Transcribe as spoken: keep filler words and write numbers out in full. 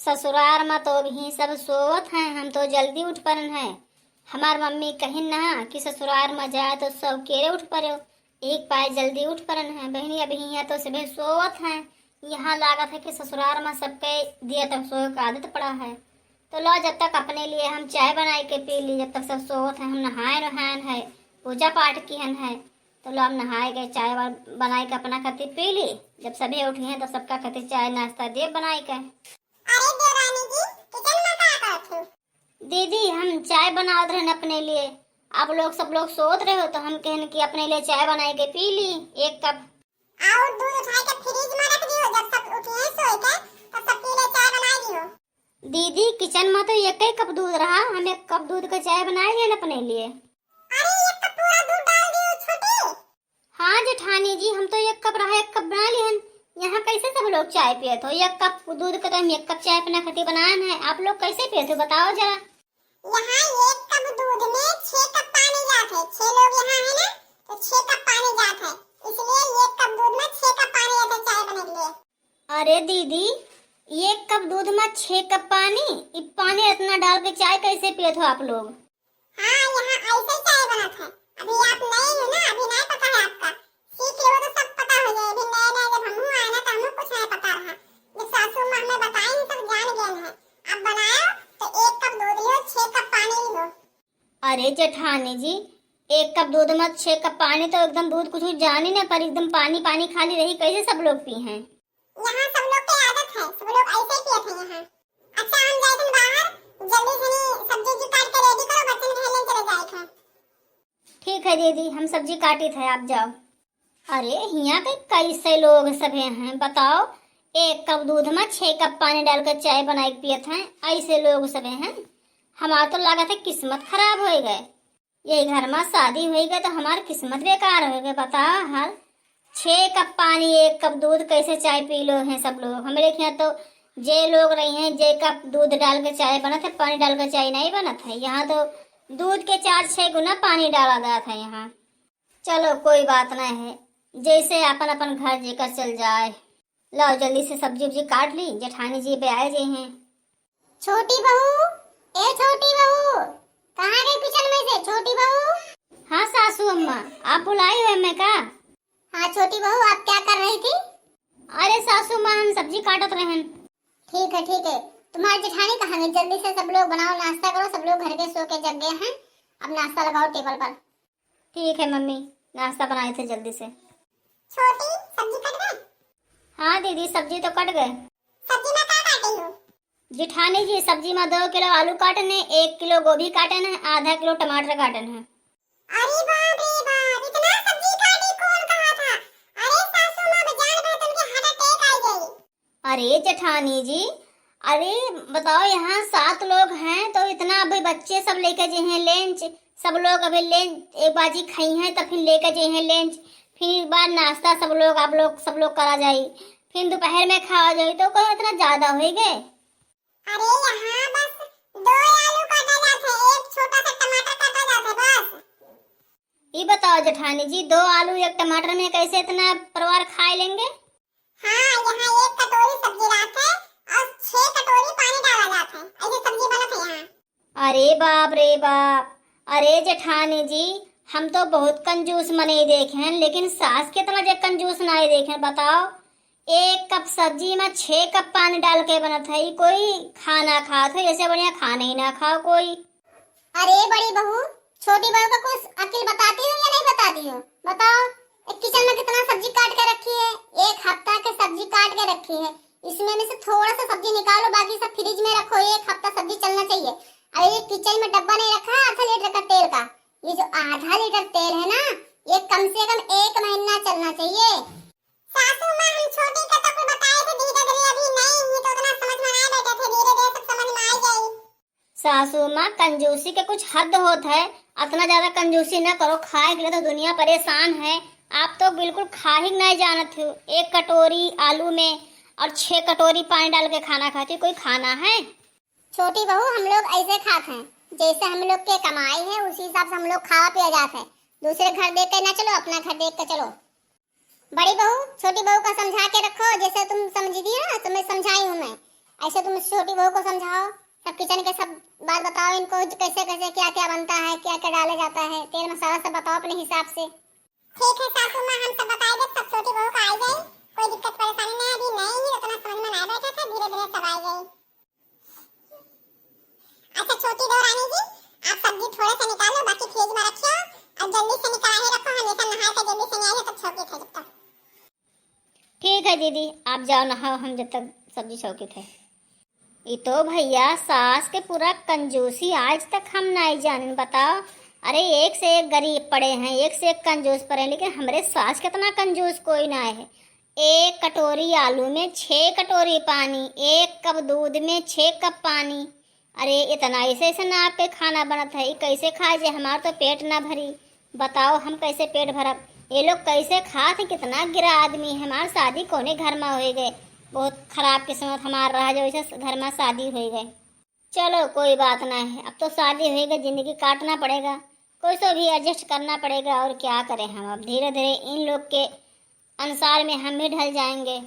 ससुरार मा तो अबहीं सब सोवत हैं, हम तो जल्दी उठ परन है। हमार मम्मी कहिन ना कि ससुरार मा जाए तो सब केरे उठ परो, एक पाए जल्दी उठ परन है। बहिनी, अबहीं हियाँ तो सभे सोवत हैं, यहाँ लागत है कि ससुरार मा सबके दिया तक सोए का आदत पड़ा है। तो लो, जब तक अपने लिए हम चाय बनाए के पी ली, जब तक सब सोवत हैं, हम नहाए नहायन है, पूजा पाठ किहन है। तो लो, हम नहाए के चाय वाय बनाए के अपना खातिर पी ली। जब सभे उठिहैं तो सबका खातिर चाय नाश्ता देब बनाए के। अरे देवरानी जी, किचन मा का करत हो? दीदी, हम चाय बनावत रहन अपने लिए, आप लोग सब लोग सोवत रहे हो तो हम कहन कि अपने लिए चाय बनाए के पी ली एक कप। और दूध उठाए के फ्रिज मा रख दियो, जब सब उठिहैं सोए के तब सबके लिए चाय बनाए दियो। दीदी, किचन मा तो एक ही कप दूध रहा, हम एक कप दूध का चाय बनाए लिहन अपने लिए। अरे, एक कप पूरा दूध डाल दियो छोटी। हाँ जेठानी जी, हम तो एक कप रहा, एक कप बना लिहन। यहाँ कैसे सब लोग चाय पियत हो? एक कप दूध का तो हम एक कप चाय अपना खातिर बनायन है, आप लोग कैसे पियत हो, बताओ जरा। यहाँ एक कप दूध में छह कप पानी जात है, छह लोग यहाँ है ना, तो छह कप पानी जात है, इसलिए एक कप दूध में छह कप पानी जात है चाय बने के लिए। अरे दीदी, एक कप दूध मा छह कप पानी, ई पानी इतना डाल के चाय कैसे पियत हो आप लोग? हाँ, यहाँ ऐसे चाय बनत है। अभी आप नए हो ना, अभी नहीं पता है आपका। सीख लो तो सब पता हो जाए। अभी नए नए जब हमहू आए ना तो हमहू कुछ नहीं पता रहा। जब सासू माँ हमें बताई, हम सब जान गए हैं। आप बनाओ तो एक कप दूध लियो, छह कप पानी लियो। अरे जेठानी जी, एक कप दूध मा छह कप पानी तो एकदम दूध कुछ जानी ना, पर एकदम पानी पानी खाली रही, कैसे सब लोग पी हैं? यहाँ सब लोग के आदत है, सब लोग ऐसे ही पियत हैं यहाँ। अच्छा, हम जाइत हन बाहर, जल्दी से नी सब्जी उब्जी काट के ready करो, बर्तन धोए लेन चले जाए के। ठीक है दीदी, हम सब्जी काटित है, आप जाओ। अरे, हियाँ के कैसे लोग सभे हैं, बताओ, एक कप दूध मा छह कप पानी डाल के चाय बनाए के पियत हैं, ऐसे लोग सभे हैं। हमार तो लागत है किस्मत खराब होइ गए। यही घर मा शादी होई गए तो हमार किस्मत बेकार होई गए। बताओ, हर छह कप पानी, एक कप दूध, कैसे चाय पी लो हैं सब लोग। हमरे यहाँ तो जे लोग रही हैं, जे कप दूध डाल के चाय बनत है, पानी डाल के चाय नहीं बनत है। यहाँ तो दूध के चार छह गुना पानी डाला जात है यहाँ। चलो, कोई बात नहीं है, जैसे अपन अपन घर जेकर चल जाए। लाओ, जल्दी से सब्जी उब्जी काट ली, जेठानी जी बे आए जे हैं। छोटी बहू, ए छोटी बहू, कहाँ गई किचन में से छोटी बहू? हाँ सासू अम्मा, आप बुलाई हो हमें का? हाँ छोटी बहू, आप क्या कर रही थी? अरे सासू माँ, हम सब्जी काटत रहन। ठीक है, ठीक है, तुम्हारी जेठानी कहाँ गई? जल्दी से सब लोग बनाओ, नाश्ता करो, सब लोग घर के सो के जग गए हैं, अब नाश्ता लगाओ टेबल पर। ठीक है मम्मी, नाश्ता बनाए थे जल्दी से। छोटी, सब्जी कट गए? हाँ दीदी, सब्जी तो कट गए। सब्जी में का काटे हो? जेठानी जी, सब्जी में दो किलो आलू काटन है, एक किलो गोभी काटन है, आधा किलो टमाटर काटन है। अरे बाप रे बाप, इतना सब्जी काटी कौन कहा था? अरे सासू माँ, जान भर तुमके heart attack आ जाई। अरे जेठानी जी, अरे बताओ, यहाँ सात लोग हैं तो इतना अभी बच्चे सब लेके जे हैं lunch, सब लोग अभी lunch एक बाजी खाई हैं तो फिर लेके जे हैं lunch, फिर एक बार नाश्ता सब लोग, आप लोग, सब लोग करा जाई, फिर दोपहर में खावा जाई, तो कहो इतना ज्यादा होई गए। अरे यहाँ बस दो आलू काटा जात है, एक छोटा सा टमाटर काटा जात है बस। ई बताओ जेठानी जी, दो आलू एक टमाटर में कैसे इतना परिवार खाए लेंगे? हाँ, यहाँ एक कटोरी सब्जी रहत है और छह कटोरी पानी डाला जात है, ऐसे सब्जी बनत है यहाँ। अरे बाप रे बाप, अरे जेठानी जी, हम तो बहुत कंजूस मनई देखे हैं, लेकिन सास के तरह जे कंजूस नाई देखे हैं। बताओ, एक कप सब्जी में छह कप पानी डाल के बनत है, ई कोई खाना खात हो? ऐसे बढ़िया खाना ही ना खाओ कोई। अरे बड़ी बहू, छोटी बहू का कुछ अकिल बताती हो या नहीं बताती हो? बताओ, एक किचन में कितना सब्जी काट के रखी है, एक हफ्ता के सब्जी काट के रखी है, इसमें में से थोड़ा सा सब्जी निकालो, बाकी सब फ्रिज में रखो, एक हफ्ता सब्जी चलना चाहिए। अरे ये किचन में डब्बा नहीं रखा है आधा लीटर का तेल का, ये जो आधा लीटर तेल है ना, ये कम से कम एक महीना चलना चाहिए। सासू माँ, हम छोटी के तो कुल बताए थे धीरे धीरे, अभी नहीं ही तो उतना समझ में ना बैठे थे, धीरे धीरे सब समझ में आ जाई। सासू माँ, कंजूसी के कुछ हद होत है, अतना ज्यादा कंजूसी न करो, खाए के लिए तो दुनिया परेशान है। आप तो बिल्कुल खा ही नहीं जानत हो, एक कटोरी आलू में और छह कटोरी पानी डाल के खाना खाती, कोई खाना है? छोटी बहू, हम लोग ऐसे खात हैं, जैसे हम लोग के कमाई है उसी हिसाब से हम लोग खावा पिया जात है। दूसरे घर देख के ना चलो, अपना घर देख के चलो। बड़ी बहू, छोटी बहू का समझा के रखो, जैसे तुम समझी दी ना, तुम्हें समझाई हूँ मैं। ऐसे तुम छोटी बहू को समझाओ, सब किचन के सब बात बताओ इनको, कैसे कैसे क्या क्या बनता है, क्या क्या डाला जाता है, तेल मसाला सब बताओ अपने हिसाब से। ठीक है सासू माँ, हम सब बताई देब, सब छोटी बहू का आई जाई, कोई दिक्कत परेशानी नहीं है, अभी नई ही उतना समझ में नहीं बैठा था, धीरे धीरे सब आई जाई। अच्छा छोटी देवरानी जी, आप सब्जी थोड़े से निकालो, बाकी फ्रिज में रखियो, और जल्दी से निकाल के रखो, हम ऐसा नहा के जल्दी से नहीं आई हो तब छौंकी थे जब तक। ठीक है दीदी, आप जाओ नहाओ, हम जब तक सब्जी छौंकी थे। ई तो भैया सास के पूरा कंजूसी आज तक हम नहीं जानिन, बताओ। अरे एक से एक गरीब पड़े हैं, एक से एक कंजूस पड़े हैं, लेकिन हमरे सास कितना कंजूस कोई ना है। एक कटोरी आलू में छः कटोरी पानी, एक कप दूध में छः कप पानी। अरे इतना ऐसे ऐसे ना आपके खाना बनत है, ये कैसे खाए जे हमार तो पेट ना भरी। बताओ हम कैसे पेट भरब, ये लोग कैसे खात है, कितना गिरा आदमी है। हमार शादी कोने घर में होए गए, बहुत खराब किस्मत हमार रहा जो ऐसे घर में शादी होए गए। चलो कोई बात ना है, अब तो शादी होए गए, जिंदगी काटना पड़ेगा, कोई सो भी एडजस्ट करना पड़ेगा। और क्या करें हम, अब धीरे धीरे इन लोग के अनुसार में हम भी ढल जाएंगे।